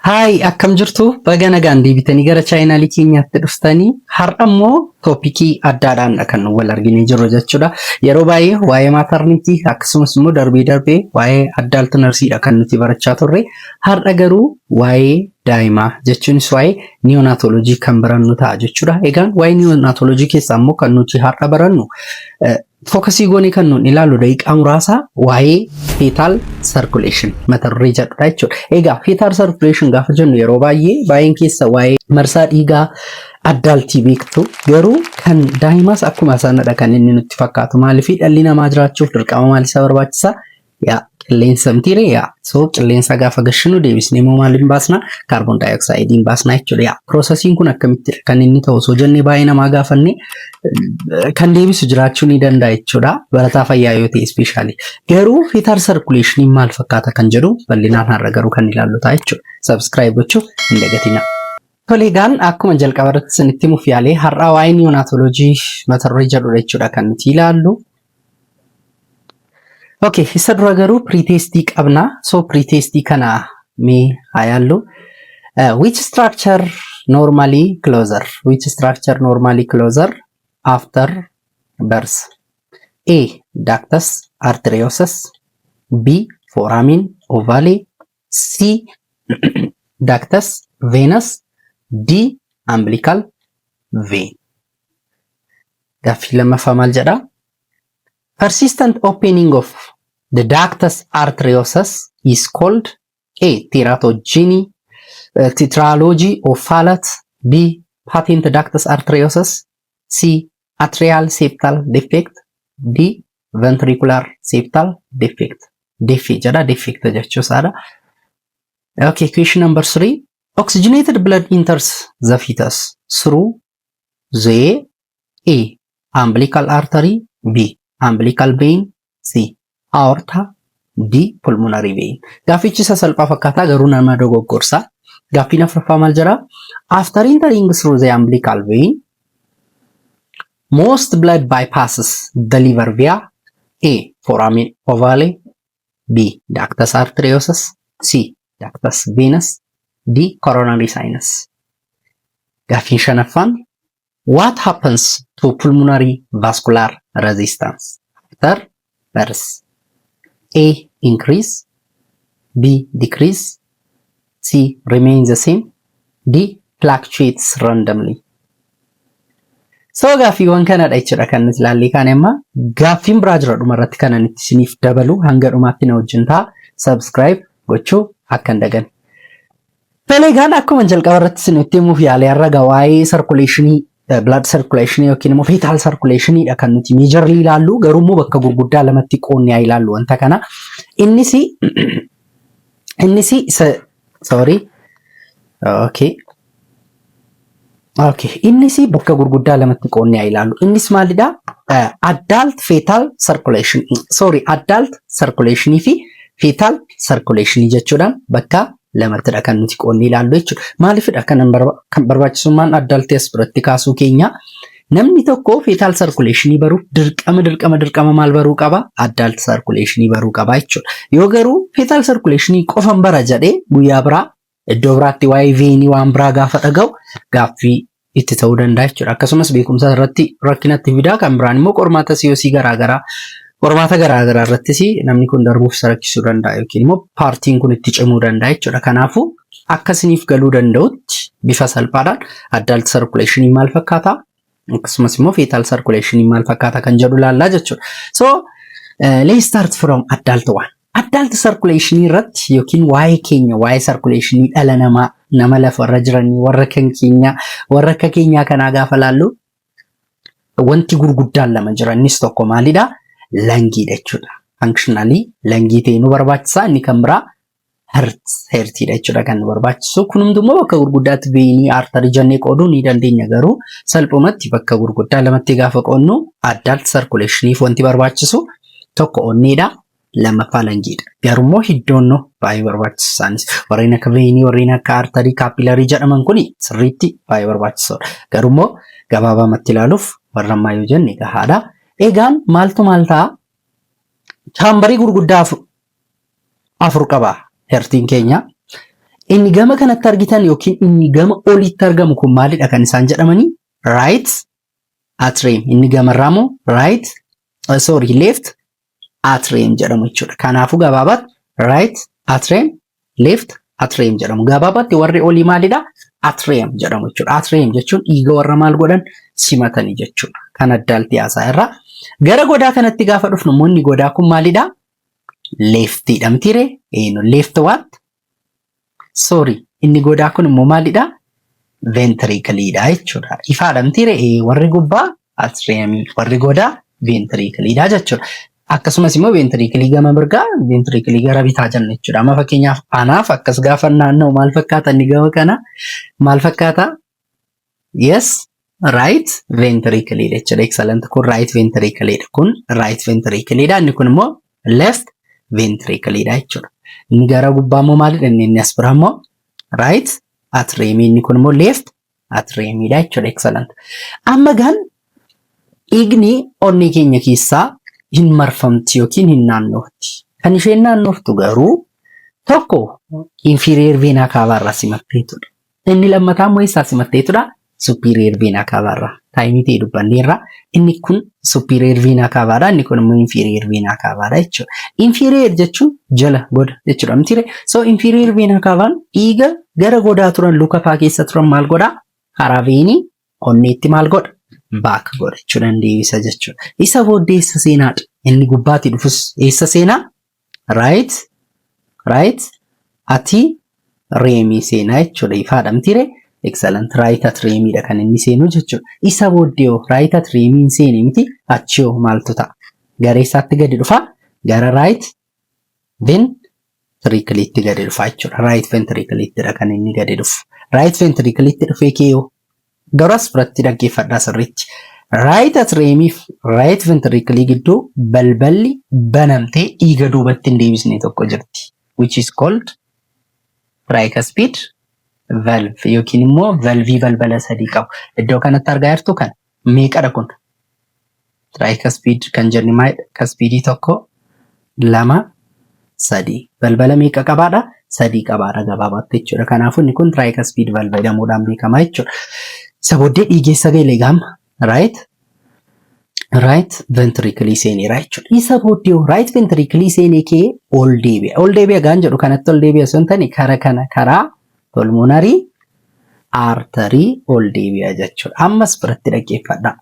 Hi, akkam jirtu? Baga nagaan deebitanii gara channelii keenyaatti dhuftanii, har'a immoo topicii addaadhaan kan wal arginee jirru jechuudha. Yeroo baay'ee waa'ee maternity, akkasumas immoo darbee darbee waa'ee adult nursiidha kan nuti barachaa turre. Har'a garuu waa'ee daa'imaa, jechuunis waa'ee neonatology kan barannu ta'a jechuudha. Egaan waa'ee neonatology keessaa immoo kan nuti har'a barannu, focusii goonee kan nuti ilaallu, daqiiqaa muraasa waa'ee fetal circulation mata duree jedhudha jechuudha. Egaa fetal circulation gaafa jennu, yeroo baay'ee baay'een keessa waa'ee marsaa dhiigaa adultii beektu, garuu kan daa'imaas akkuma sanadha kan inni nutti fakkaatu. Maaliif? Dhalli namaa jiraachuuf dirqama maal isa barbaachisa? Yaa, qilleensa mitiire? Yaa, so qilleensa gaafa gashinu, deebisnee immoo maaliin baasna? Carbon dioxideiin baasna jechuudha. Yaa, processiin kun akkamitti kan inni ta'u osoo jennee baay'ee namaa gaafanne, kan deebisu jiraachuu ni danda'a jechuudha. Barataa fayyaa yoo ta'e especially. Garuu fetal circulationiin maal fakkaata kan jedhu bal'inaan har'a garuu kan ilaallu ta'a jechuudha. Subscribe gochuu hin dagatina. Tole, egaan akkuma jalqaba irratti isinitti himuuf yaalee, har'a waa'ee neonatology mata duree jedhudha jechuudha kan nuti ilaallu. Okay, isa dura garuu pretestii qabna. So pretestii kana mee haa yaallu. Which structure normally closer? Which structure normally closer after birth? A. Ductus arteriosus. B. Foramen ovale. C. Ductus venous. D. Umbilical vein. Gaaffii lammaffaa maal jedha? Persistent opening of the ductus arteriosus is called: A. Teratogeny, tetralogy of Fallot. B. Patent ductus arteriosus. C. Atrial septal defect. D. Ventricular septal defect. Defect jedha, defect jechuu isaadha. Okay, question number 3. Oxygenated blood enters the fetus through the: A. Umbilical artery. B. Umbilical vein. C. Aorta. D. Pulmonary vein. Gaaffichi isa salphaa fakkaataa, garuu nama dogoggorsa. Gaaffiin afuraffaa maal jedha? After entering through the umbilical vein, most blood bypasses the liver via: A. Foramen ovale. B. Ductus arteriosus. C. Ductus venous. D. Coronary sinus. Gaaffiin shanaffaan: What happens to pulmonary vascular resistance after birth? A. Increase. B. Decrease. C. Remain the same. D. Fluctuates randomly. So gaaffiiwwan kanadha jechuudha kan nuti ilaallee kaan. Amma gaaffiin biraa jira dhumarratti kan ani isiniif dabalu. Hanga dhumaatti na wajjin ta'a. Subscribe gochuu akka hin daganne. Tole, egaan akkuma jalqaba irratti isinitti himuuf yaalee, har'a waa'ee circulationii, blood circulation yookiin immoo fetal circulationiidha kan nuti majorly ilaallu. Garuu immoo bakka gurguddaa lamatti qoonnee haa ilaallu wanta kana. Innis sorry, okay, innis bakka gurguddaa lamatti qoonnee haa ilaallu. Innis maalidha? Adult fetal circulation, sorry, adult circulation fi fetal circulation jechuudhaan bakka lamattidha kan nuti qoonnee ilaallu jechuudha. Maaliifidha kan barbaachisummaan adultii as biratti kaasuu keenya? Namni tokko fetal circulationii baruuf dirqama dirqama dirqama maal baruu qaba? Adult circulationii baruu qaba jechuudha. Yoo garuu fetal circulationii qofan bara jedhee, guyyaa biraa iddoo biraatti waa'ee veinii waan biraa gaafa dhaga'u gaaffii itti ta'uu danda'a jechuudha. Akkasumas beekumsa irratti rakkinatti fidaa. Kan biraan immoo qormaata COC garaagaraa, qormaata garaagaraa irrattis namni kun darbuuf isa rakkisuu danda'a yookiin immoo partiin kun itti cimuu danda'a jechuudha. Kanaafuu akka isiniif galuu danda'utti bifa salphaadhaan adult circulationii maal fakkaata, akkasumas immoo fetal circulationii maal fakkaata kan jedhu ilaallaa jechuudha. So let's start from adult one. Adult circulationii irratti yookiin waa'ee keenya, waa'ee circulationii dhala namaa, nama lafarra jiranii, warra kan keenya, warra akka keenyaa kanaa gaafa laallu, wanti gurguddaan lama jira. Innis tokko maalidha? Lungiidha jechuudha. Functionally lungii ta'e nu barbaachisa. Inni kan biraa heartiidha jechuudha kan nu barbaachisu. Kun hundummoo bakka gurguddaatti veinii, artery jennee qooduu ni dandeenya, garuu salphumatti bakka gurguddaa lamatti gaafa qoodnu, adult circulationiif wanti barbaachisu tokko onneedha. Lammaffaa lungiidha. Garuu hiddoonnoo baay'ee barbaachisu isaanis warreen akka veinii, warreen akka artery, capillary jedhaman kuni sirriitti baay'ee barbaachisoodha. Garuu immoo gabaabamatti ilaaluuf warra ammaa yoo jenne gahaadha. Egaan maaltu maal ta'a? Chamberii gurguddaa afur qaba heartiin keenya. Inni gama kanatti argitan yookiin inni gama olitti argamu kun maalidha kan isaan jedhamanii? Right atrium. Inni gamarraa immoo right, sorry, left atrium jedhamu jechuudha. Kanaafuu gabaabaatti right atrium, left atrium jedhamu. Gabaabaatti warri olii maalidha? Atrium jedhamu jechuudha. Atrium jechuun dhiiga warra maal godhan simatanii jechuudha. Kan addaalti haasaa irraa. Gara godaa kanatti gaafa dhufnu immoo inni godaa kun maalidha? Leftiidha mitiire? Left what? Sorry, inni godaa kun immoo maalidha? Ventricleidha jechuudha. Ifaadha mitiire? Warri gubbaa atriumii, warri godaa ventricleidha jechuudha. Akkasumas immoo ventricleii gama mirgaa, ventricleii gara bitaa jenna jechuudha. Amma fakkeenyaaf anaaf akkas gaafa naanna'u maal fakkaata inni gama kana? Maal fakkaata? Yes, right ventricle jechuudha. Excellent. Kun right ventricle dha. Kun right ventricle dha. Inni kun immoo left ventricle dha jechuudha. Inni gara gubbaa immoo maalidha? Inni as biraa immoo right atrium. Inni kun immoo left atrium dha jechuudha. Excellent. Amma gaan dhiigni onnee keenya keessaa hin marfamti yookiin hin naannofti. Kan isheen naannoftu garuu tokko inferior vena cava irraa simatteetudha. Inni lammataa immoo eessaa simatteetudha? Superior vena cava irraa. Timeii ta'e dubbanneerra. Inni kun superior vena cavaadha. Inni kun immoo inferior vena cavaadha jechuudha. Inferior jechuun jala goda jechuudha. Mitiire? So inferior vena cavaan dhiiga gara godaa turan, luka faa keessa turan maal godhaa? Karaa veinii onneetti maal godha? Back godha jechuudha, deebisa jechuudha. Isa booddee eessa seenaadha? Inni gubbaatti dhufus eessa seenaa? Right atriumii seenaa jechuudha. Ifaadha mitiire? Excellent. Right atriumiidha kan inni seenu jechuudha. Isa booddee hoo right atriumiin seene miti, achi hoo maaltu ta'a? Gara eessaatti gadi dhufa? Gara right ventricleitti gadi dhufa jechuudha. Right ventricleittidha kan inni gadi dhufu. Right ventricleitti dhufee keeyoo garuu as biratti dhaggeeffadhaa sirriitti. Right atriumiif right ventricle gidduu balballi banamtee dhiiga duubatti hin deebisne tokko jirti. Which is called tricuspid valve yookiin immoo valvii balbala sadii qabu. Iddoo kanatti argaa jirtu kana meeqadha kun? Tricuspid kan jennu maalidha? Cuspidii tokko, lama, sadii. Balbala meeqa qabaadha? Sadii qabaadha gabaabaatti jechuudha. Kanaafuu inni kun tricuspid valve jedhamuudhaan beekama jechuudha. Isa booddee dhiigeessa ga'e gama right ventricle seeneera jechuudha. Isa booddee right ventricle seenee kee ol deebi'a. Ol deebi'a gaan jedhu kanatti ol deebi'a osoo hin taane kara kana karaa pulmonary artery ol deebi'a jechuudha. Ammas biratti dhaggeeffadha.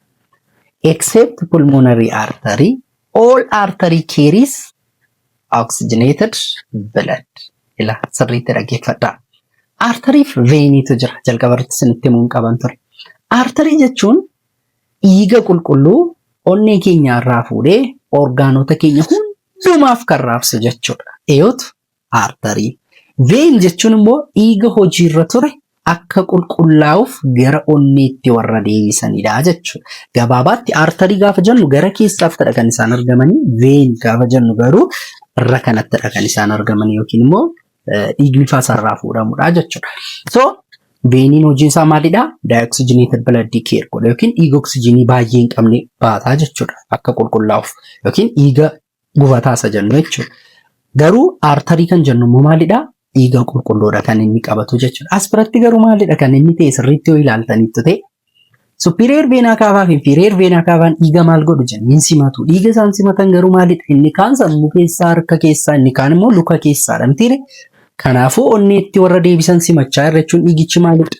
Except pulmonary artery, all artery carries oxygenated blood. Ila sirriitti dhaggeeffadha. Artery fi veiniitu jira. Jalqaba irratti isinitti himuun qaban ture. Artery jechuun dhiiga qulqulluu onnee keenya irraa fuudhee orgaanota keenya hundumaaf kan raabsu jechuudha. Eeyyotu artery. Vein jechuun immoo dhiiga hojiirra ture akka qulqullaa'uuf gara onneetti warra deebisanidha jechuudha. Gabaabaatti artery gaafa jennu gara keessaaftidha kan isaan argamanii, vein gaafa jennu garuu irra kanattidha kan isaan argaman yookiin immoo dhiigni faasarraa fuudhamudha jechuudha. So veiniin hojiin isaa maalidha? Deoxygenated blood carry godha yookiin dhiiga oksijiinii baay'ee hin qabne baataa jechuudha akka qulqullaa'uuf yookiin dhiiga gubataa isa jennu jechuudha. Garuu artery kan jennu immoo maalidha? Dhiiga qulqulluudha kan inni qabatu jechuudha. As biratti garuu maalidha kan inni ta'e sirriitti yoo ilaaltanitti ta'e, superior vena cavaa fi inferior vena cavaan dhiiga maal godhu jenna? Hin simatu. Dhiiga isaan simatan garuu maalidha? Inni kaan sammuu keessaa, harka keessaa, inni kaan immoo luka keessaadha mitiire? Kanaafuu onneetti warra deebisan simachaa irra jechuun dhiigichi maalidha?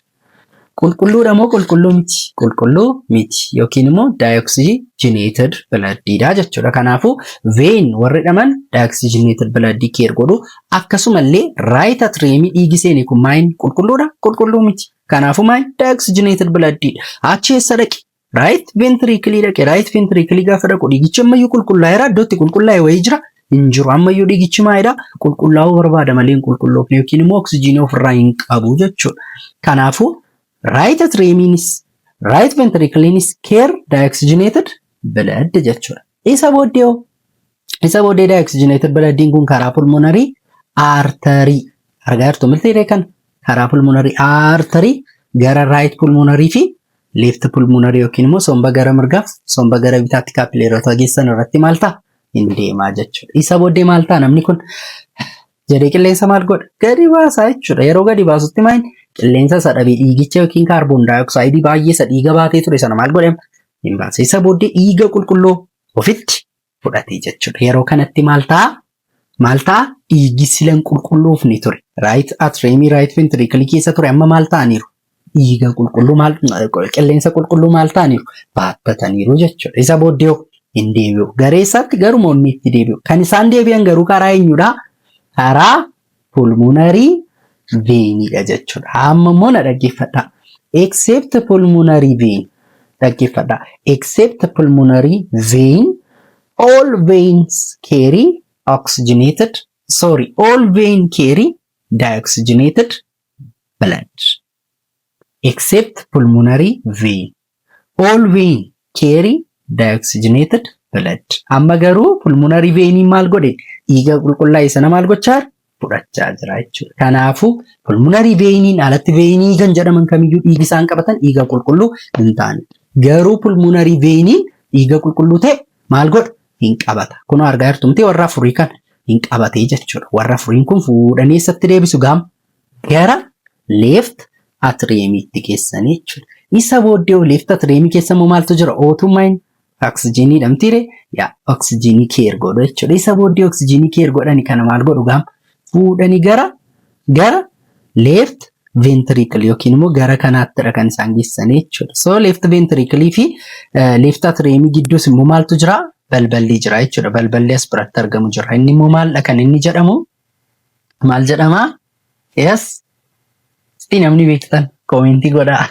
Qulqulluudha moo qulqulluu miti? Qulqulluu miti yookiin immoo deoxygenated bloodiidha jechuudha. Kanaafuu vein warri jedhaman deoxygenated bloodii carry godhu. Akkasumallee right atriumii dhiigi seene kun maayin qulqulluudha? Qulqulluu miti. Kanaafuu maayin deoxygenated bloodiidha. Achi eessa dhaqe? Right ventricle dhaqe. Right ventricle gaafa dhaqu dhiigichi ammayyuu qulqullaa'eera. Iddootti qulqullaa'e wayii jira? Hin jiru. Ammayyuu dhiigichi maalidha? Qulqullaa'uu barbaada malee hin qulqulloofne yookiin immoo oksijiinii ofirraa hin qabu jechuudha. Kanaafuu right atriumiinis right ventricleinis carry deoxygenated blood jechuudha. Isa booddee hoo? Isa booddee deoxygenated bloodiin kun karaa pulmonary artery argaa jirtu miltii kan karaa pulmonary artery gara right pulmonary fi left pulmonary yookiin immoo somba gara mirgaaf somba gara bitaatti capillaryota geessan irratti maal ta'a? Hin deemaa jechuudha. Isa booddee maal ta'a namni kun? Jedhee qilleensa maal godha? Gadi baasaa jechuudha. Yeroo gadi baasutti maal qilleensa isa dhabee dhiigicha yookiin kaarboon daayoksaaydii baay'ee isa dhiiga baatee ture sana maal godhe? Hin baase. Isa booddee dhiiga qulqulluu ofitti fudhate jechuudha. Yeroo kanatti maal ta'a? Maal ta'a? Dhiigi silan qulqulluufni ture. Right atriumii, right ventricle keessa ture amma maal ta'aniiru? Dhiiga qulqulluu maal, qilleensa qulqulluu maal ta'aniiru? Baattataniiru jechuudha. Isa booddee hin deebi'u. Garee isaatti garuma onni itti deebi'u. Kan isaan deebi'an garuu karaa eenyudha? Karaa pulmonary veiniidha jechuudha. Amma immoo na dhaggeeffadha. Except pulmonary vein, dhaggeeffadha. Except pulmonary vein, all veins carry oxygenated, sorry, all vein carry deoxygenated blood. Except pulmonary vein. All vein carry deoxygenated blood. Amma garuu pulmonary vein maal godhe? Dhiiga qulqullaa'e sana maal gochaa fudhachaa jira jechuudha. Kanaafuu pulmonary veiniin alatti veinii kan jedhaman kamiyyuu dhiigi isaan qabatan dhiiga qulqulluu hin taane. Garuu pulmonary veiniin dhiiga qulqulluu ta'e maal godha? Hin qabata. Kunoo argaa jirtu warra afurii kan hin qabatee jechuudha. Warra afuriin kun fuudhanii eessatti deebisu gaama? Gara left atriumiitti geessanii jechuudha. Isa booddee left atriumii keessa immoo maaltu jira? Ootummaan oksijiinii dhamtiire yaa oksijiinii carry godhu jechuudha. Isa booddee oksijiinii carry godhani kana maal godhu gaama? Fuudhanii gara left ventricle yookiin immoo gara kanaattidha kan isaan geessanii jechuudha. So left ventricle fi left atriumii gidduus immoo maaltu jira? Balballi jira jechuudha. Balballi as biratti argamu jira. Inni immoo maaldha kan inni jedhamu? Maal jedhama? Yes. Isti namni beektan commentii godhaa.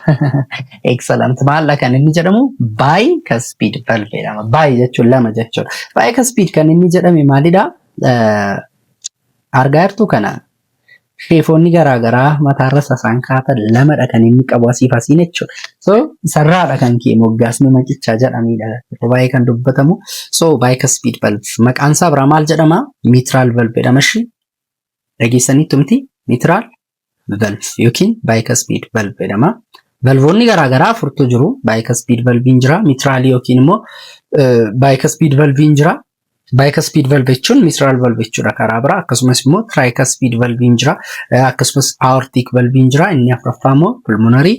Excellent. Maaldha kan inni jedhamu? Bicuspid valve jedhama. Bi jechuun lama jechuudha. Bicuspid kan inni jedhame maalidha? Argaa jirtu kana shapeoonni garaagaraa mataarra sasaan kaatan lamadha kan inni qabu asiif asiin jechuudha. So isarraadha kan ka'e moggaasni maqichaa jedhamedha. Yeroo baay'ee kan dubbatamu. So bicuspid valve maqaan isaa biraa maal jedhama? Mitral valve jedhama ishee. Dhageessaniittu miti? Mitral valve yookiin bicuspid valve jedhama. Valvoonni garaagaraa afurtu jiru. Bicuspid valviin jira. Mitralii yookiin immoo bicuspid valviin jira. Bicuspid valve jechuun mitral valve jechuudha karaa biraa. Akkasumas immoo tricuspid valviin jira. Akkasumas aortic valviin jira. Inni afuraffaa immoo pulmonary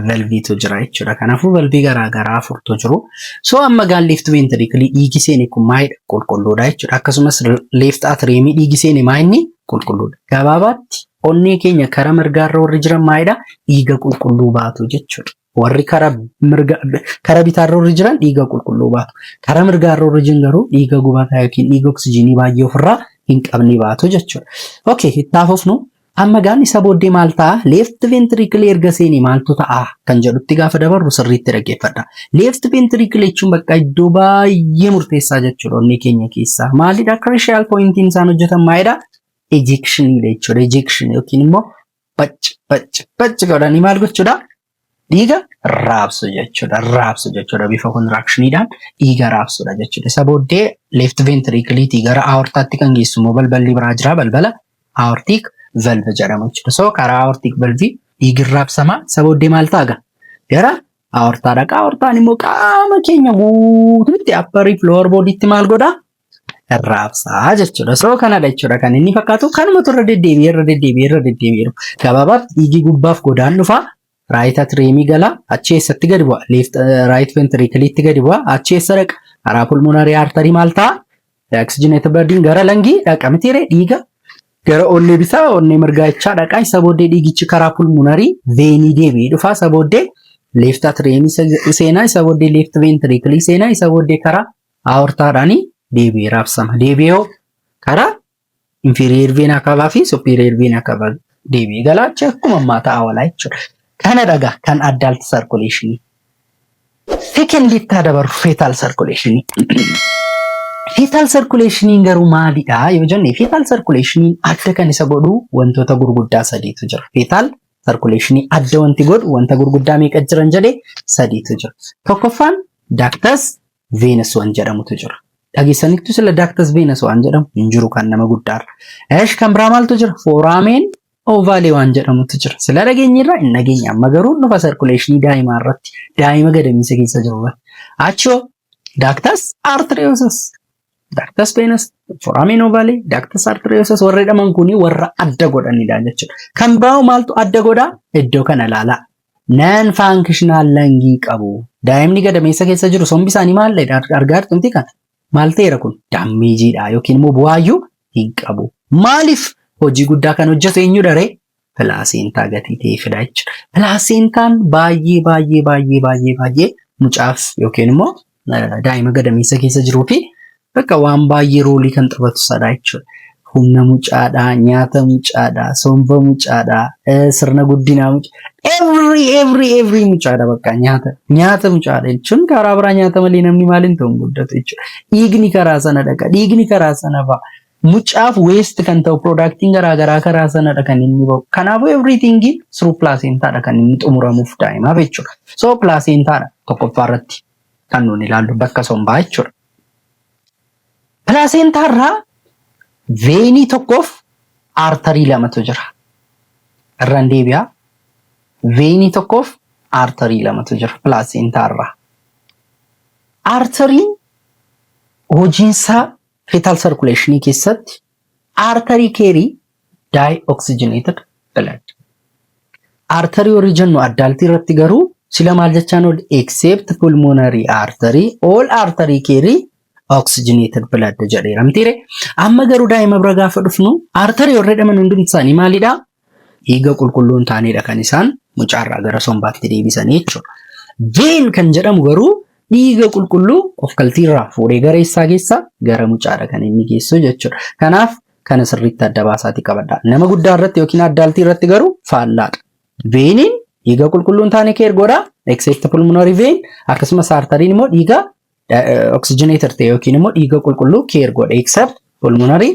valviitu jira jechuudha. Kanaafuu valvii garaagaraa afurtu jiru. So amma gaan left ventricle dhiigi seene kun maalidha? Qulqulluudha jechuudha. Akkasumas left atriumii dhiigi seene maa inni qulqulluudha. Gabaabaatti onnee keenya karaa mirgaarra warri jiran maalidha? Dhiiga qulqulluu baatu jechuudha. Warri karaa mirga, karaa bitaarra warri jiran dhiiga qulqulluu baatu. Karaa mirgaarra warri jiran garuu dhiiga gubataa yookiin dhiiga oksijiinii baay'ee ofirraa hin qabne baatu jechuudha. Okay, itti fufnu. Amma gaan isa booddee maal ta'a? Left ventricle erga seenee maaltu ta'a kan jedhutti gaafa dabarru sirriitti dhaggeeffadha. Left ventricle jechuun bakka iddoo baay'ee murteessaa jechuudha onnee keenya keessaa. Maalidha? Crucial pointiin isaan hojjetan maalidha? Ejectionidha jechuudha. Ejection yookiin immoo bacc bacc bacc godhanii maal gochuudha? Dhiiga raabsu jechuudha. Raabsu jechuudha. Bifa contractioniidhaan dhiiga raabsudha jechuudha. Isa booddee left ventricleetii gara aortaatti kan geessu immoo balballi biraa jira. Balbala aortic valve jedhama jechuudha. So karaa aortic valve dhiigi raabsama. Isa booddee maal ta'a? Gara aortaa dhaqa. Aortaan immoo qaama keenya guutuutti upper fi lower bodytti maal godhaa? Raabsaa jechuudha. So kanadha jechuudha kan inni fakkaatu. Kanumatu irra deddeebi'ee, irra deddeebi'ee, irra deddeebi'ee. Gabaabaatti dhiigi gubbaaf godaan dhufa. Right atriumii gala. Achi eessatti gadi bu'a? Left right ventricleetti gadi bu'a. Achi eessa dhaqa? Karaa pulmonary artery maal ta'a? Oxygenated bloodiin gara lungii dhaqa mitiire dhiiga gara onnee bitaa, onnee mirgaachaa dhaqa. Isa booddee dhiigichi karaa pulmonary veinii deebi'ee dhufa. Isa booddee left atriumii seenaa. Isa booddee left ventricleii seenaa. Isa booddee karaa aortaadhaan deebi'ee raabsama. Deebi'ee karaa inferior vena cava fi superior vena cava deebi'ee galaacha akkuma ammaa ta'a walaa jechuudha. Kana dhagaa kan adult circulation. Seconditti haa dabarru, fetal circulation. Fetal circulation garuu maalidha yoo jenne, fetal circulation adda kan isa godhu wantoota gurguddaa sadiitu jira. Fetal circulation adda wanti godhu wanta gurguddaa meeqa jiran jedhee? Sadiitu jira. Tokkoffaan ductus venosus waan jedhamutu jira. Dhageessanittu sila ductus venosus waan jedhamu hin jiru kan nama guddaarra. Eesh, kan biraa maaltu jira? Foramen ovale waan jedhamutu jira. Sila dhageenyirra hin dhageenya, amma garuu dhufa circulationii daa'imaa irratti, daa'ima gadamiisa keessa jiru irratti. Achoo ductus arteriosus. Ductus venosus, foramen ovale, ductus arteriosus warra jedhaman kuni warra adda godhanidha jechuudha. Kan biraa maaltu adda godhaa? Iddoo kana ilaalaa. Non functional lungii qabu. Daa'imni gadameessa keessa jiru sombi isaanii maal argaa jirtu miti kana? Maal ta'eera kun? Damageiidha yookiin immoo bu'aayyuu hin qabu. Maaliif hojii guddaa kan hojjetu eenyudha ree? Placenta gatii ta'eefidha jechuudha. Placentaan baay'ee baay'ee baay'ee baay'ee baay'ee mucaaf yookiin immoo daa'ima gadameessa keessa jiruu fi bakka waan baay'ee roleii kan taphatu sadha jechuudha. Humna mucaadhaa, nyaata mucaadhaa, somba mucaadhaa, sirna guddinaa mucaa, every every every mucaadha bakka nyaata mucaadha jechuun karaa biraa nyaata malee namni maaliin ta'u hin guddatu jechuudha. Dhiigni karaa sana dhaqa, dhiigni karaa sana ba'a. Mucaaf waste kan ta'u productiin garaagaraa karaa sanadha kan inni bahu. Kanaafuu everything through placentaadha kan inni xumuramuuf daa'imaaf jechuudha. So placentaadha tokkoffaa irratti kan nuti ilaallu bakka sombaa jechuudha. Placentaarraa veinii tokkoof artery lamatu jira. Irraan deebi'aa. Veinii tokkoof artery lamatu jira placentaarraa. Arteryiin hojiinsaa fetal circulationii keessatti artery carry deoxygenated blood. Artery warri jennu adultii irratti garuu sila maal jechaan oolu except pulmonary artery, all artery carry oxygenated blood jedheera mitiire. Amma garuu daa'ima bira gaafa dhufnu artery warri jedhaman hundumti isaanii maalidha? Dhiiga qulqulluu hin taanedha kan isaan mucaarraa gara sombaatti deebisanii jechuudha. Vein kan jedhamu garuu dhiiga qulqulluu of kaltiirraa fuudhee gara eessaa geessa? Gara mucaadha kan inni geessu jechuudha. Kanaaf kana sirriitti adda baasaatii qabadha. Nama guddaa irratti yookiin adultii irratti garuu faallaadha. Veiniin dhiiga qulqulluu hin taane carry godha except pulmonary vein, akkasumas arteryiin immoo dhiiga oxygenated ta'e yookiin immoo dhiiga qulqulluu carry godha except pulmonary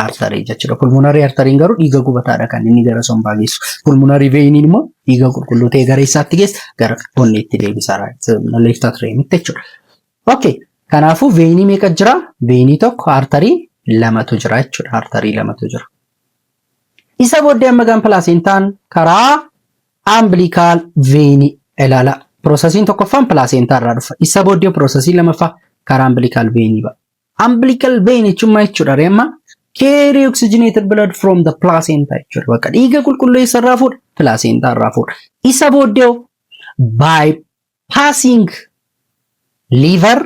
artery jechuudha. Pulmonary arteryiin garuu dhiiga gubataadha kan inni gara sombaa geessu. Pulmonary veiniin immoo dhiiga qulqulluu ta'e gara eessaatti geessa? Gara onneetti deebisa, left atriumitti jechuudha. Okay. Kanaafuu veinii meeqa jira? Veinii tokko, artery lamatu jira jechuudha. Artery lamatu jira. Isa booddee amma gaan placentaan karaa umbilical veinii ilaala. Processiin tokkoffaan placentaa irraa dhufa. Isa booddee processii lammaffaa karaa umbilical veinii ba'a. Umbilical vein jechuun maal jechuudha? Amma carry oxygenated blood from the placenta jechuudha. Bakka dhiiga qulqulluu eessa irraa fuudha? Placenta irraa fuudha. Isa booddee by passing liver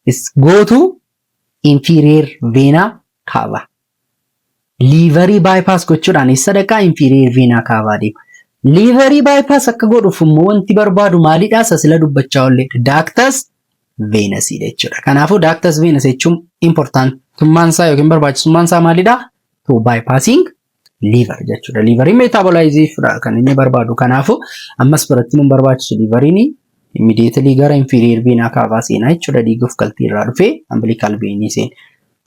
is go to inferior vena cava. Liverii bypass gochuudhaan eessa dhaqaa? Inferior vena cava deema. Liverii bypass akka godhuuf immoo wanti barbaadu maalidha? Isa sila dubbachaa oolle ductus venosusidha jechuudha. Kanaafuu ductus venosus jechuun importantummaan isaa yookiin barbaachisummaan isaa maalidha? To bypassing liver jechuudha. Liverii metabolize kan inni barbaadu. Kanaafuu ammas biratti nu barbaachisu liveriin immediately gara inferior vena cava seenaa jechuudha. Dhiiga of galtii irraa dhufee umbilical vein seena.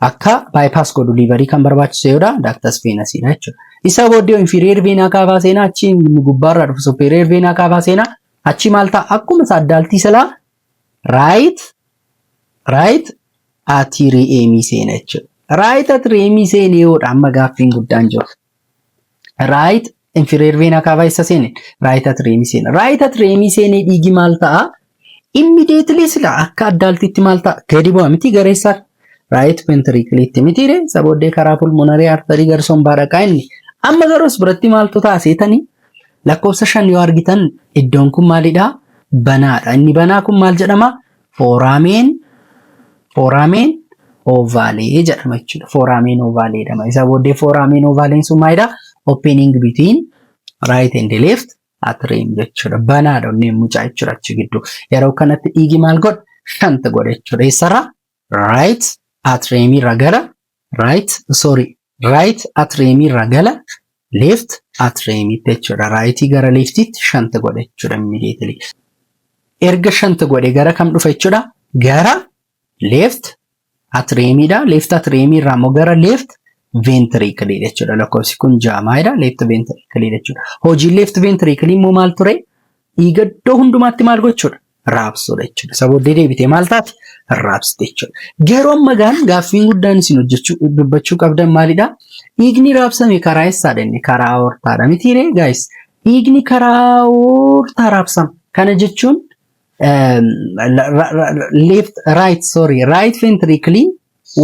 Akka bypass godhu liverii kan barbaachisu yoodha ductus venosusidha jechuudha. Isa booddee inferior vena cava seenaa, achi gubbaarraa dhufu superior vena cava seenaa, achi maal ta'a? Akkuma isa adultii silaa right atriumii seena jechuudha. Right atriumii seenee yoodha amma gaaffiin guddaan jiru. Right inferior vena cava isa seene right atriumii seena. Right atriumii seenee dhiigi maal ta'a? Immediately sila akka adultiitti maal ta'a? Gadi bu'a miti gara eessaa? Right ventricleitti mitiire. Isa booddee karaa pulmonary artery gara sombaa dhaqaa inni. Amma garuu as biratti maaltu taasisetanii lakkoofsa 5 yoo argitan iddoon kun maalidhaa? Banaadha. Inni banaa kun maal jedhama? Foramen ovale jedhama jechuudha. Foramen ovale jedhama. Isa booddee foramen ovaleen sun maalidhaa? Opening between right and left atrium jechuudha. Banaadha onneen mucaa jechuudha achi gidduu. Yeroo kanatti dhiigi maal godha? Shunt godha jechuudha. Eessarraa? Right atrium irraa gara right, sorry, right atrium irraa gara left atriumitti jechuudha. Rightii gara leftiitti shunt godha jechuudha immediately. Erga shunt godhe gara kam dhufa jechuudha? Gara left atriumiidha. Left atriumii irraa immoo gara left ventricle jechuudha. Lakkoofsi kun jaamaadha. Left ventricle jechuudha. Hojiin left ventricle immoo maal ture? Dhiiga iddoo hundumaatti maal gochuudha? Raabsuudha jechuudha. Isa booddee deebitee maal taati? Raabsite jechuudha. Garuu amma gaan gaaffiin guddaan isin hojjechuu dubbachuu qabdan maalidha? Dhiigni raabsame karaa eessaadha inni? Karaa aortaadha mitiiree guys? Dhiigni karaa aortaa raabsama. Kana jechuun left, right, sorry, right ventricle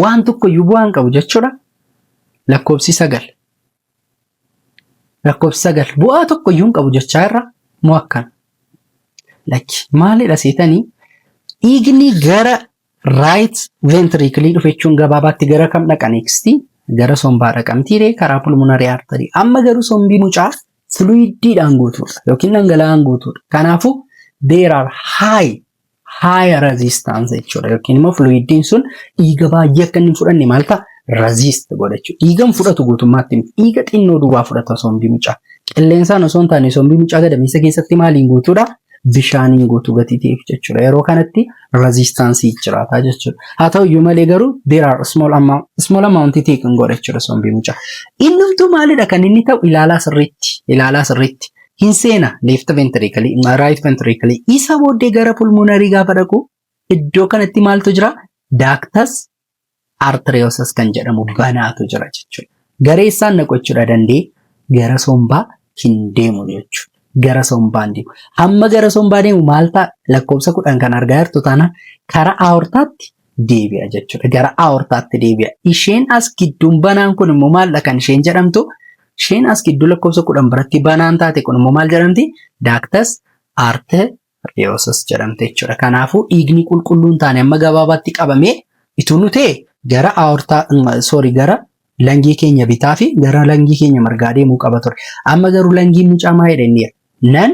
Waan tokko iyyuu bu'aa hin qabu jechuudha. Lakkoofsi 9. Lakkoofsi 9 bu'aa tokko iyyuu hin qabu jechaa irra moo akkana? Lakki, maalidha seetanii, dhiigni gara right ventricle dhufe jechuun gabaabaatti gara kam dhaqa next? Gara sombaa dhaqamtiiree karaa pulmonary artery. Amma garuu sombii mucaa fluidiidhaan guutuudha yookiin dhangala'aan guutuudha. Kanaafuu there are high resistance jechuudha, yookiin immoo fluidiin sun dhiiga baay'ee akka inni hin fudhanne maal ta'a? Resist godha jechuudha. Dhiiga hin fudhatu guutummaatti, dhiiga xinnoo duwwaa fudhata sombii mucaa. Qilleensaan osoo hin taane sombii mucaa gadameessa keessatti maaliin guutuudha? Bishaaniin guutuu gatii ta'eef jechuudha. Yeroo kanatti resistance jiraata jechuudha. Haa ta'u iyyuu malee garuu there are small amount taken godha jechuudha sombii mucaa. Innumtuu maalidha kan inni ta'u? Ilaalaa sirriitti, ilaalaa sirriitti. Hin seena left ventricle, right ventricle. Isa booddee gara pulmonary gaafa dhaqu iddoo kanatti maaltu jira? Ductus arteriosus kan jedhamu banaatu jira jechuudha. Gara eessaan naqu jechuudha? Dandee gara sombaa hin deemu jechuudha. Gara sombaa hin deemu. Hamma gara sombaa deemu maal ta'a? Lakkoofsa 10 kan argaa jirtu taana karaa aortaatti deebi'a jechuudha. Gara aortaatti deebi'a. Isheen as gidduun banaan kun immoo maaldha kan isheen jedhamtu? Isheen as gidduu lakkoofsa 10 biratti banaan taate kun immoo maal jedhamti? Ductus arteriosus jedhamte jechuudha. Kanaafuu dhiigni qulqulluun taane amma gabaabaatti qabamee ituu nu ta'e gara aortaa, sorry, gara lungii keenya bitaa fi gara lungii keenya mirgaa deemuu qaba ture. Amma garuu lungiin mucaa maal jedhaniira? Non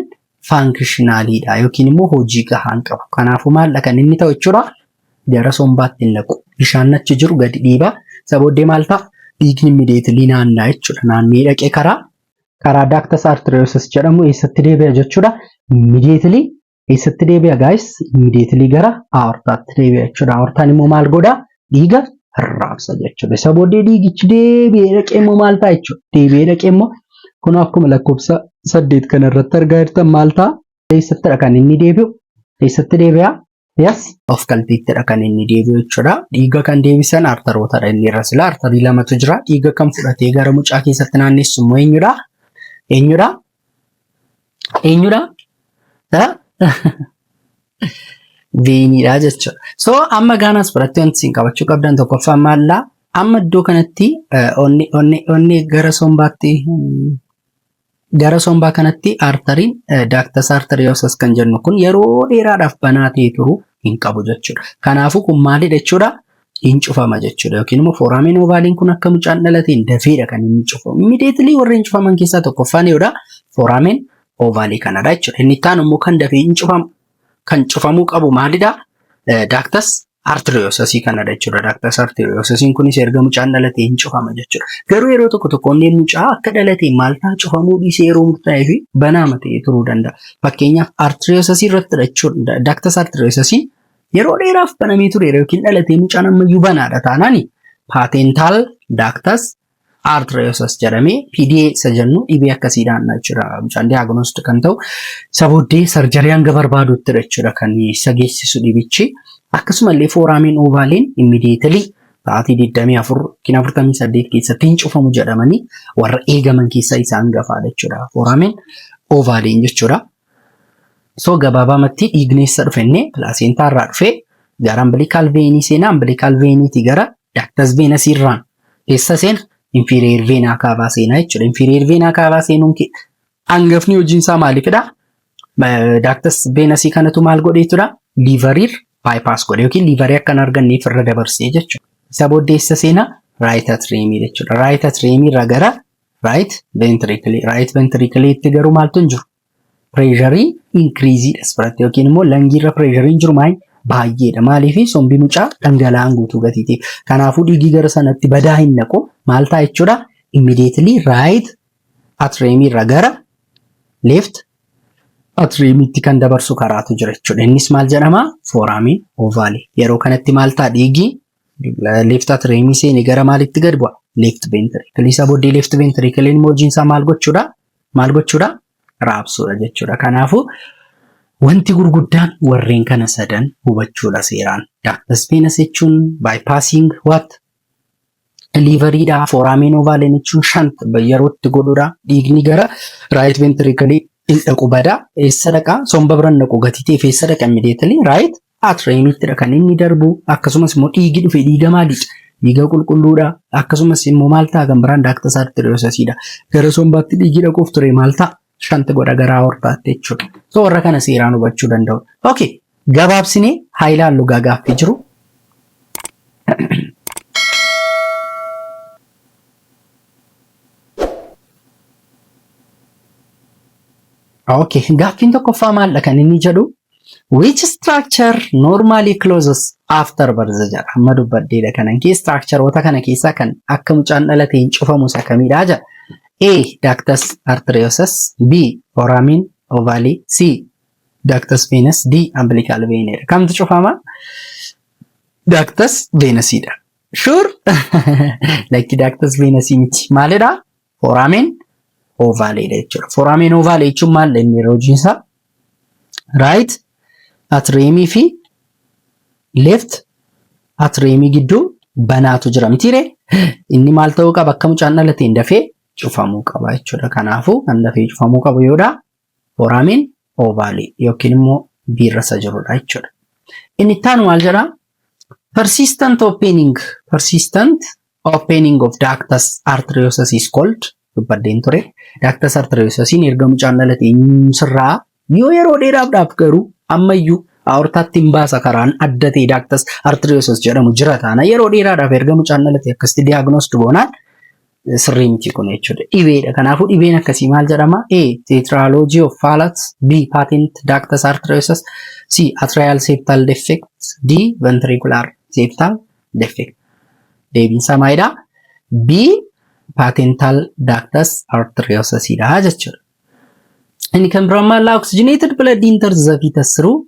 functionaliidha yookiin immoo hojii gahaa hin qabu. Kanaafuu maaldha kan inni ta'u jechuudha? Gara sombaatti hin naqu. Bishaan achi jiru gadi dhiibaa. Isa booddee maal ta'a? Dhiigni immediately naanna'a jechuudha. Naannee dhaqee karaa ductus arteriosus jedhamu eessatti deebi'a jechuudha? Immediately eessatti deebi'a, guys? Immediately gara aortaatti deebi'a jechuudha. Aortaan immoo maal godhaa? Dhiiga raabsa jechuudha. Isa booddee dhiigichi deebi'ee dhaqee immoo maal ta'a jechuudha? Deebi'ee dhaqee immoo kun akkuma lakkoofsa 8 kana irratti argaa jirtan maal ta'a? Eessattidha kan inni deebi'u? Eessatti deebi'a? Yes, of qalbiittidha kan inni deebi'u jechuudha. Dhiiga kan deebisan arterootadha inni irra sila artery lamatu jira. Dhiiga kan fudhatee gara mucaa keessatti naannessu immoo eenyudha? Eenyudha? Eenyudha? Veiniidha jechuudha. So amma gaanas biratti wanti isin qabachuu qabdan tokkoffaan maallaa? Amma iddoo kanatti onni gara sombaatti, gara sombaa kanatti arteryn ductus arteriosus kan jennu kun yeroo dheeraadhaaf banaa ta'ee turuu hin qabu jechuudha. Kanaafuu kun maalidha jechuudha? Hin cufama jechuudha. Yookiin immoo foramen ovaleiin kun akka mucaan dhalateen dafeedha kan inni cufamu. Immediately warreen cufaman keessaa tokkoffaan yoodha foramen ovale kanadha jechuudha. Inni itti aanu immoo kan dafee hin cufamu, kan cufamuu qabu maalidha? Ductus arteriosusii kanadha jechuudha. Ductus arteriosusiin kunis erga mucaan dhalatee hin cufama jechuudha. Garuu yeroo tokko tokko onneen mucaa akka dhalatee maal ta'a? Cufamuu dhiisee yeroo murtaa'ee fi banaama ta'ee turuu danda'a. Fakkeenyaaf arteriosusii irratti jechuudha. Ductus arteriosusiin yeroo dheeraaf banamee tureera yookiin dhalatee mucaan ammayyuu banaadha taanaan patent ductus arteriosus jedhamee PDA isa jennu dhibee akkasiidhaan jechuudha. Mucaan diagnosed kan ta'u isa booddee surgery hanga barbaadutti jechuudha kan isa geessisu dhibichi. Akkasumallee foramen ovaleiin immediately sa'aatii 24 yookiin 48 keessatti hin cufamu jedhamanii warra eegaman keessaa isa hangafaadha jechuudha. Foramen ovaleiin jechuudha. So gabaabamatti dhiigni eessa dhufe? Inni placenta irraa dhufee gara umbilical veinii seenaa, umbilical veiniitii gara ductus venosus irraan eessa seena? Inferior vena cava seenaa jechuudha. Inferior vena cava seenuun hangafni hojiin isaa maaliifidha? Ductus venosusii kanatu maal godheetudha? Liveriir bypass godhe yookiin liverii akka hin arganneef irra dabarsee jechuudha. Isa booddee eessa seenaa? Right atriumii jechuudha. Right atriumii irraa gara right ventricle. Right ventricleetti garuu maaltu hin jiru? Pressureii increaseiidha as biratti yookiin immoo lungiirra pressureiin jiru maal baay'eedha. Maaliif? Sombi mucaa dhangala'aan guutuu gatii ta'e. Kanaafuu dhiigii gara sanatti badaa hin naqu. Maal ta'a jechuudha? Immediately right atriumii irraa gara left atriumiitti kan dabarsu karaatu jira jechuudha. Innis maal jedhama? Foramen ovale. Yeroo kanatti maal ta'a? Dhiigii left atriumii seenee gara maalitti gad bu'a? Left ventricle. Isa booddee left ventricle immoo hojiin isaa maal gochuudha? Maal gochuudha? Raabsuudha jechuudha. Kanaafuu wanti gurguddaan warreen kana sadan hubachuudha seeraan. Ductus venosus jechuun bypassing what? Liveriidha. Foramen ovale jechuun shunt yerootti godhuudha. Dhiigni gara right ventricle hin dhaqu badaa. Eessa dhaqaa? Somba bira hin dhaqu gatii ta'eef eessa dhaqa? Immediately right atriumiittidha kan inni darbu. Akkasumas immoo dhiigi dhufe dhiiga maaliidha? Dhiiga qulqulluudha. Akkasumas immoo maal ta'a kan biraan ductus arteriosusiidha. Gara sombaatti dhiigi dhaquuf ture maal ta'a? Shunt godha gara aortaatti jechuudha. So warra kana seeraan hubachuu danda'u. Okay. Gabaabsinee haa ilaallu gaaffii jiru. Okay, gaaffiin tokkoffaa maaldha kan inni jedhu? Which structure normally closes after birth jedha. Amma dubbadheedha kanan kee structureoota kana keessaa kan akka mucaan dhalate hin cufamu isa kamidha jedha. A. Ductus arteriosus, B. Foramen ovale, C. Ductus venous, D. Umbilical vein. Kamtu cufama? Ductus venosidha. Sure? Lakki, ductus venousii miti. Maalidha? Foramen ovaleedha jechuudha. Foramen ovale jechuun maal inni hojiin isaa? Right atriumii fi left atriumii gidduu banaatu jira mitiire? Inni maal ta'uu qaba? Akka mucaan dhalateen dafee cufamuu qaba jechuudha. Kanaafuu kan dafee cufamuu qabu yoodha foramen ovale yookiin immoo biirra isa jirudha jechuudha. Inni itti aanu maal jedhaa? Persistent opening of ductus arteriosus is called, dubbadheen ture. Ductus arteriosusiin erga mucaan dhalate sirraa yoo yeroo dheeraadhaaf garuu ammayyuu aortaatti hin baasa karaan adda ta'e ductus arteriosus jedhamu jira taana yeroo dheeraadhaaf erga mucaan dhalate akkasitti diagnosed goonaan sirrii miti kun jechuudha. Dhibeedha. Kanaafuu dhibeen akkasii maal jedhama? A. Tetralogy of Fallot, B. Patent ductus arteriosus, C. Atrial septal defect, D. Ventricular septal defect. Deebiin isaa maalidha? B. Patental ductus arteriosus dha jechuudha. Inni kan biraan maal? Oxygenated blood enters the fetus through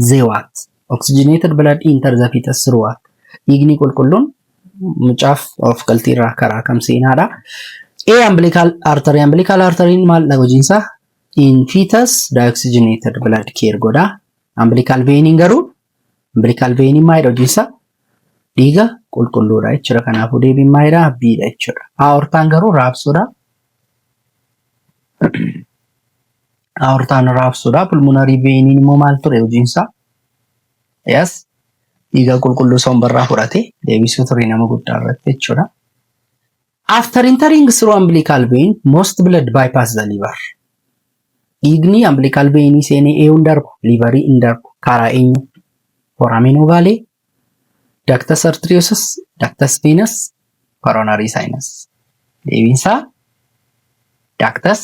the what? Oxygenated blood enters the fetus through what? Dhiigni qulqulluun mucaaf of galtiirraa karaa kam seenaadha? A. Umbilical artery. Umbilical artery maal dha hojiinsaa? In fetus deoxygenated blood carry godha. Umbilical vein garuu, umbilical vein maalidha hojiinsaa? Dhiiga qulqulluudha jechuudha. Kanaafuu deebiin maalidha? B dha jechuudha. Aortaan garuu raabsuudha. Aortaan raabsuudha. Pulmonary vein immoo maal ture hojiinsaa? Yes. Dhiiga qulqulluu sombarraa fudhate deebisuu ture nama guddaa irratti jechuudha. After entering through umbilical vein, most blood bypass the liver. Dhiigni umbilical vein seenee eenyuun darbu? Liverii hin darbu. Karaa eenyu? Foramen ovale, ductus arteriosus, ductus venous, coronary sinus. Deebiinsaa ductus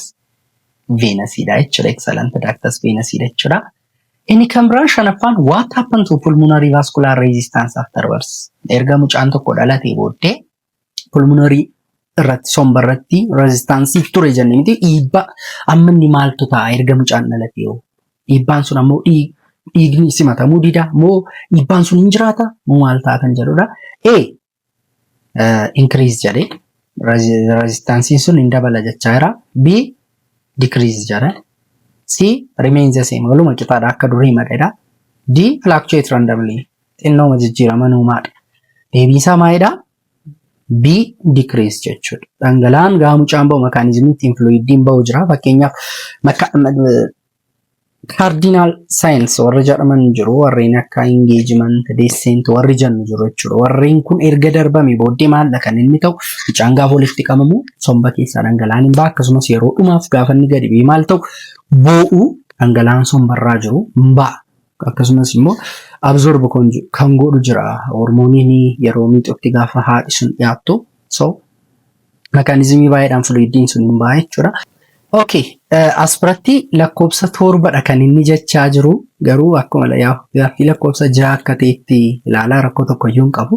venusiidha jechuudha. Excellent, ductus venusiidha jechuudha. Inni kan biraan shanaffaan, what happened to pulmonary vascular resistance after birth? Erga mucaan tokko dhalatee booddee pulmonary irratti, somba irratti resistance ture jennee miti, dhiibbaa amma inni maaltu ta'a erga mucaan dhalatee hoo? Dhiibbaan sun ammoo dhiigni simatamuu dida moo dhiibbaan sun hin jiraata moo maal ta'a kan jedhudha. A, increase jedhee resistanceiin sun hin dabala jechaa jira. B, decrease jedha. C, remains the same, waluma qixaadha akka durii madheedha. D, fluctuate randomly, xinnooma jijjiirama nuumaadha. Deebiin isaa maalidha? B, decrease jechuudha. Dhangala'aan gaafa mucaan bahu mechanismii ittiin fluidiin bahu jira. Fakkeenyaaf, cardinal signs warri jedhaman jiru, warreen akka engagement, descent warri jennu jiru jechuudha. Warreen kun erga darbame booddee maaldha kan inni ta'u? Mucaan gaafa walitti qabamu somba keessaa dhangala'aan hin ba'a. Akkasumas yeroo dhumaaf gaafa inni gadi bu'ee maal ta'u, boo'u, dhangala'aan sombarraa jiru hin ba'a. Akkasumas immoo absorb kan godhu jira. Hormooniin yeroo miixutti gaafa haadhi sun dhiyaattu. So mechanismii baay'eedhaan fluidiin sun hin ba'a jechuudha. Okay, as biratti lakkoofsa torbadha kan inni jechaa jiru, garuu akkuma gaaffii lakkoofsa 6 akka ta'etti ilaalaa, rakkoo tokko iyyuu hin qabu.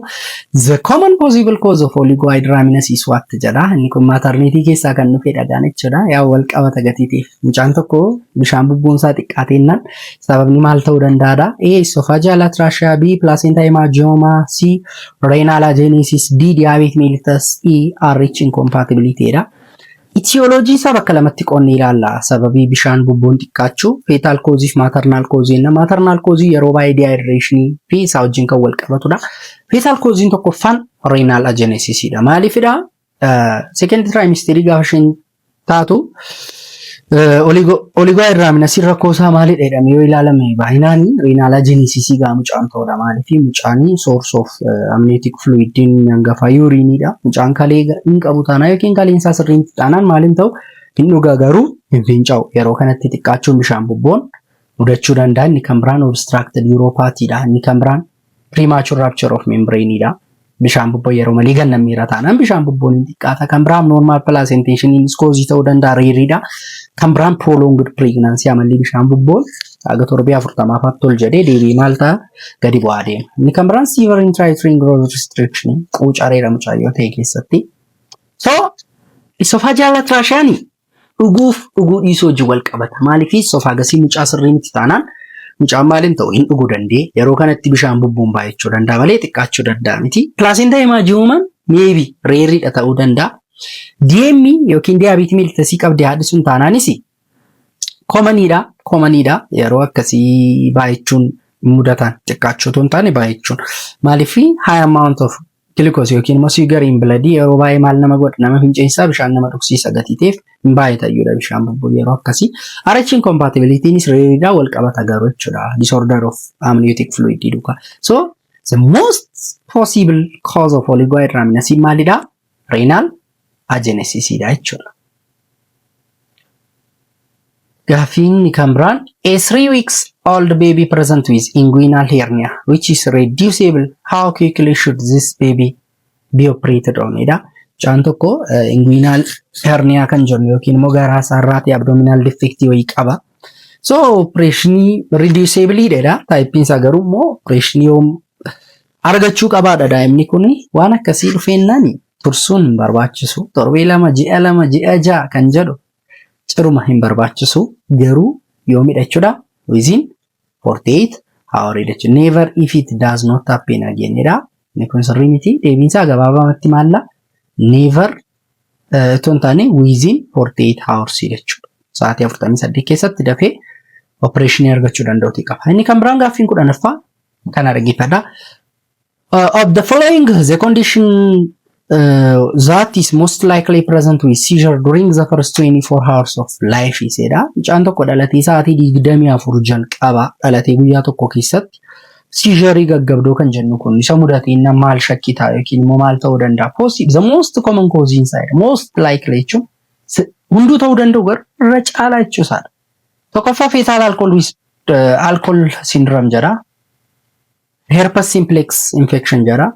The common possible cause of oligohydramnios is what jedha. Inni kun maternity keessaa kan dhufe dhagaan jechuudha. Yaa wal qabata gatii ta'eef. Mucaan tokko bishaan bubbuun isaa xiqqaateennaan sababni maal ta'uu danda'aadha? A. Esophageal atresia, B. Placenta hemangioma, C. Renal agenesis, D. Diabetes mellitus, E. RH incompatibility dha. Etiology isaa bakka lamatti qoonnee ilaalla. Sababii bishaan bubbuun xiqqaachuu fetal causeii fi maternal causeii jenna. Maternal causeii yeroo baay'ee dehydrationii fi isaa wajjin kan wal qabatudha. Fetal causeiin tokkoffaan renal agenesisiidha. Maaliifidha? Second trimesterii gaafa isheen taatu Oligohydramniosiin rakkoo isaa maalidha jedhamee yoo ilaalame, baay'inaan renal agenesisii gaa mucaan ta'udha. Maaliif? Mucaan source of amniotic fluidiin hangafa urineiidha. Mucaan kalee hin qabu taanaa yookiin kaleen isaa sirriin taanaan maaliin ta'u? Hin dhugaa garuu hin fincaa'u. Yeroo kanatti xiqqaachuun bishaan bubboon mudachuu danda'a. Inni kan biraan obstructed uropathyidha. Inni kan biraan premature rupture of membraneidha. Bishaan bubboo yeroo malee gannammeera taanaan bishaan bubboon hin xiqqaata. Kan biraan normal placentation causeii ta'uu danda'a, rareiidha. Kan biraan prolonged pregnancy, amalli bishaan bubboon haga torbee 40ffaatti ol jedhee deebi'ee maal ta'a? Gadi bu'aa deema. Inni kan biraan severe intrauterine growth restriction, quucareera mucaayyoo ta'e keessatti. So esophageal atrasiaan dhuguuf dhuguu dhiisuu wajjin wal qabata. Maaliif? Esophagusii mucaa sirrii miti taanaan mucaan maaliin ta'u? Hin dhuguu danda'e. Yeroo kanatti bishaan bubbuun baay'achuu danda'a malee xiqqaachuu danda'a miti. Placenta hemangiomaan maybe rareiidha ta'uu danda'a. DM yookiin diabetes mellitusii qabdi haadhi sun taanaanis commoniidha. Commoniidha. Yeroo akkasii baay'achuun mudatan, xiqqaachuu otoo hin taane baay'achuun. Maaliif? High amount of glucose yookiin immoo sugar in blood yeroo baay'ee maal nama godha? Nama finceessaa, bishaan nama dhugsiisa gatii ta'eef hin baay'atayyuudha bishaan bubbuu yeroo akkasii. RH incompatibilitynis rareiidhaa wal qabata garuu jechuudha. Disorder of amniotic fluid duukaa. So the most possible cause of oligohydramnios maalidha? Renal agenesis dha jechuudha. Gaaffiin kan biraan, a 3 weeks old baby present with inguinal hernia which is reducible. How quickly should this baby be operated on? Dha. Mucaan tokko inguinal hernia kan jennu yookiin immoo garaa isaarraati abdominal defect wayii qaba. So operationii reducible dha. Typeiin isaa garuu immoo operationii yoom argachuu qabaadha daa'imni kun? Waan akkasii dhufeennaan tursuun hin barbaachisu. Torbee 2, ji'a 2, ji'a 6 kan jedhu ciruma hin barbaachisu, garuu yoomidha jechuudha? Within 48 hour jechuudha. Never if it does not happen again dha. Inni kun sirrii miti. Deebiin isaa gabaabamatti maalla? Never otoo hin taane within 48 hours jechuudha. Sa'aatii 48 keessatti dafee operationii argachuu danda'uuti qaba. Inni kan biraan gaaffiin 10ffaa kana dhaggeeffadha. Of the following, the condition that is most likely present with seizure during the first 24 hours of life is jedha. Mucaan tokko dhalatee sa'aatii 24 jalqaba dhalatee guyyaa tokko keessatti seizureii gaggabdoo kan jennu kun isa mudateen maal shakkitaa yookiin immoo maal ta'uu danda'a? Possible, the most common cause inside, most likely jechuun hunduu ta'uu danda'u garuu irra caalaa jechuu isaadha. Tokkoffaa fetal alcohol with alcohol syndrome jedha. Herpes simplex infection jedha.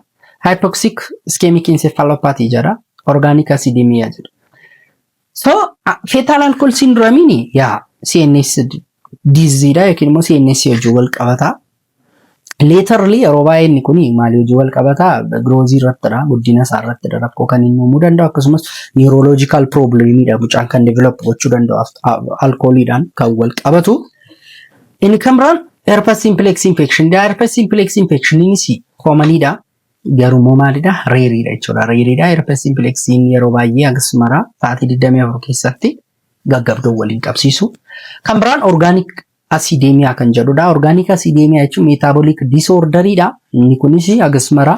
Hypoxic ischemic encephalopathy jedha. Organic acidemia jedha. So fetal alcohol syndrome yaa CNS disease dha yookiin immoo CNS wajjin wal qabata. Laterly yeroo baay'ee inni kun maalii wajjin wal qabata? Growthii irrattidha. Guddina isaa irrattidha rakkoo kan inni uumuu danda'u. Akkasumas neurological problemidha mucaan kan develop gochuu danda'u alkooliidhaan kan wal qabatu. Inni kan biraan herpes simplex infection. Herpes simplex infectioninis commonidha. Garuu immoo maalidha? Rareiidha jechuudha. Rareiidha. Herpes simplexiin yeroo baay'ee akkasumara sa'aatii 24 keessatti gaggabdoo waliin qabsiisu. Kan biraan organic acidemia kan jedhudha. Organic acidemia jechuun metabolic disorderiidha. Inni kunis akkasumara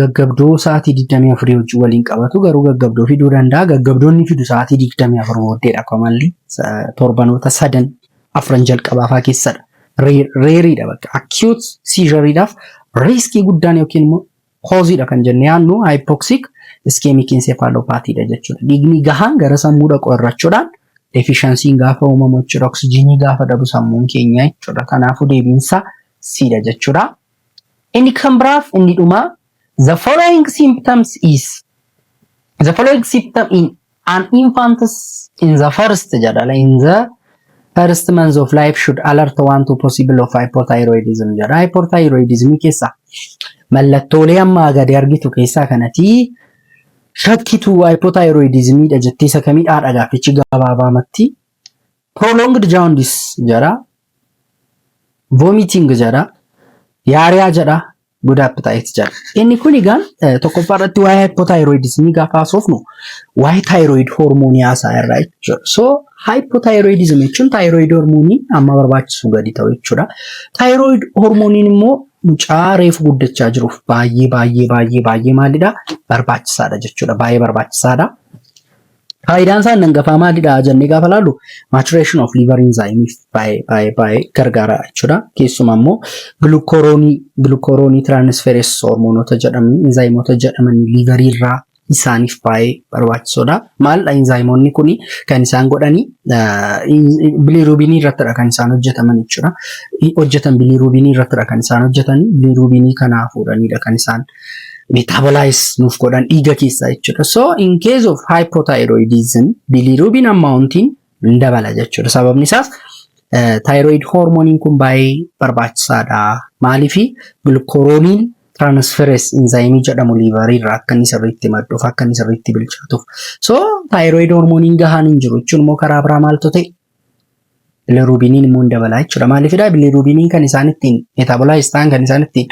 gaggabdoo sa'aatii 24 wajjin waliin qabatu garuu gaggabdoo fiduu danda'a. Gaggabdoonni fidu sa'aatii 24 booddeedha. Commonly torbanoota sadan afran jalqabaafaa keessadha. Rareiidha bakka. Acute seizureiidhaaf riskii guddaan yookiin immoo causeiidha kan jennee yaadnu hypoxic ischemic encephalopathyidha jechuudha. Dhiigni gahaan gara sammuu dhaqu irrachuudhaan deficiencyn gaafa uumamu jechuudha. Oksijiinii gaafa dhabu sammuun keenya jechuudha. Kanaafuu deebiinsa Cdha jechuudha. Inni kan biraaf inni dhumaa, the following symptom in an infant in the first jedha, in the first months of life should alert one to possible of hypothyroidism jedha. Hypothyroidism keessaa mallattoolee ammaa gadi argitu keessaa kanati shakkitu hypothyroidismidha jettee isa kamidhaa gaaffichi gabaabaamatti? Prolonged jaundice jedha. Vomiting jedha. Diarrhea jedha. Good appetite jedha. Inni kun egaan tokkoffaa irratti waa'ee hypothyroidismii gaafa haasofnu waa'ee thyroid hormoonii haasaa irraa jechuudha. So hypothyroidism jechuun thyroid hormoonii amma barbaachisu gadi ta'u jechuudha. Thyroid hormooniin immoo mucaa reefu guddachaa jiruuf baay'ee baay'ee baay'ee baay'ee maalidha? Barbaachisaadha jechuudha. Baay'ee barbaachisaadha. Faayidaan isaa inni hangafaa maalidha jennee gaafa laallu, maturation of liver enzyme baay'ee baay'ee baay'ee gargaara jechuudha. Keessumaa immoo glucuronyl transferase hormoonota jedhaman, enzymoota jedhaman liverii irraa isaaniif baay'ee barbaachisoodha. Maalidha enzymoonni kun kan isaan godhani? Bilirubinii irrattidha kan isaan hojjetaman jechuudha. Hojjetan bilirubinii irrattidha kan isaan hojjetan. Bilirubinii kanaa fuudhanidha kan isaan metabolize nuuf godhan dhiiga keessaa jechuudha. So in case of hypothyroidism, bilirubin amountiin hin dabala jechuudha. Sababni isaas thyroid hormoniin kun baay'ee barbaachisaadha. Maaliifi? Glucuronyl transferase enzyme jedhamu liverii irraa akka inni sirriitti madduuf, akka inni sirriitti bilchaatuuf. So thyroid hormoniin gahaan hin jiru jechuun immoo karaa biraa maaltu ta'e? Bilirubiniin immoo hin dabala jechuudha. Maaliifidha? Bilirubiniin kan isaan ittiin metabolize ta'an, kan isaan ittiin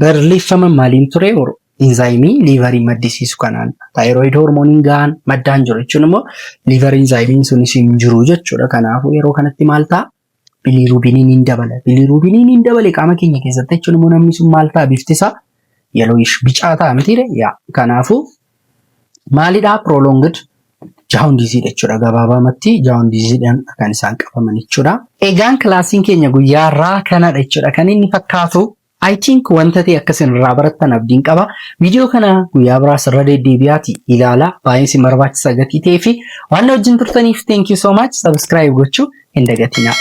barreeffaman maaliin ture? Enzyme liverii maddisiisu kanaan. Thyroid hormoniin gahaan maddaan jiru jechuun immoo liver enzymeiin sunis hin jiru jechuudha. Kanaafuu yeroo kanatti maal ta'a? Bilirubiniin hin dabala. Bilirubiniin hin dabale qaama keenya keessatti jechuun immoo namni sun maal ta'a? Bifti isaa yellowish, bicaa ta'a mitiire? Yaa, kanaafuu maalidhaa? Prolonged jaundice jechuudha. Gabaabamatti jaundiceiidhaan kan isaan qabaman jechuudha. Egaan classiin keenya guyyaa irraa kanadha jechuudha. Kan inni fakkaatu, I think, wanta ta'e akkasin irraa barattan abdiin qaba. Viidiyoo kana guyyaa biraas irra deddeebi'aati ilaala. Baay'ee isin barbaachisa gatii ta'ee fi waan wajjin turtaniif thank you so much. Subscribe gochuu hin dagatinaa.